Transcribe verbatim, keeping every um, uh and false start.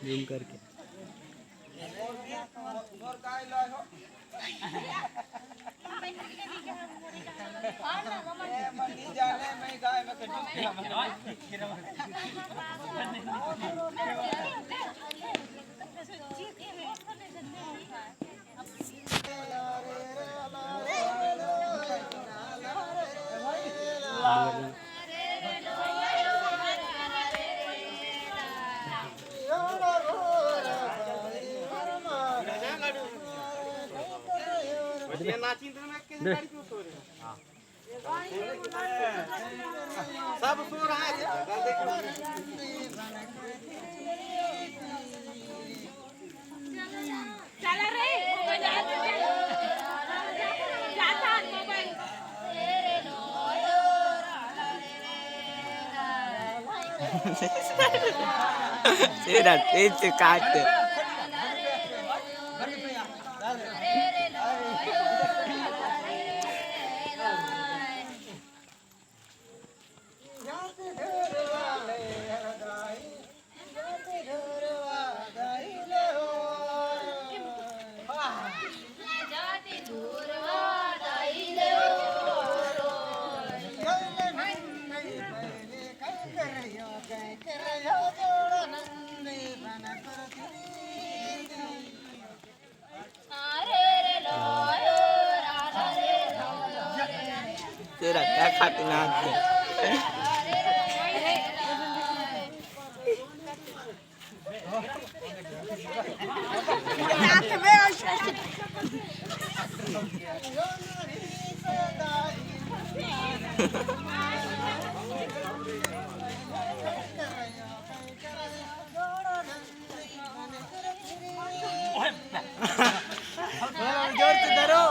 Zoom करके। सब सो रहा है। चला रे, मोबाइल आ गया। जाता मोबाइल। तेरा तेज से काट। तेरा क्या खाते ना आते? जोर से धरो।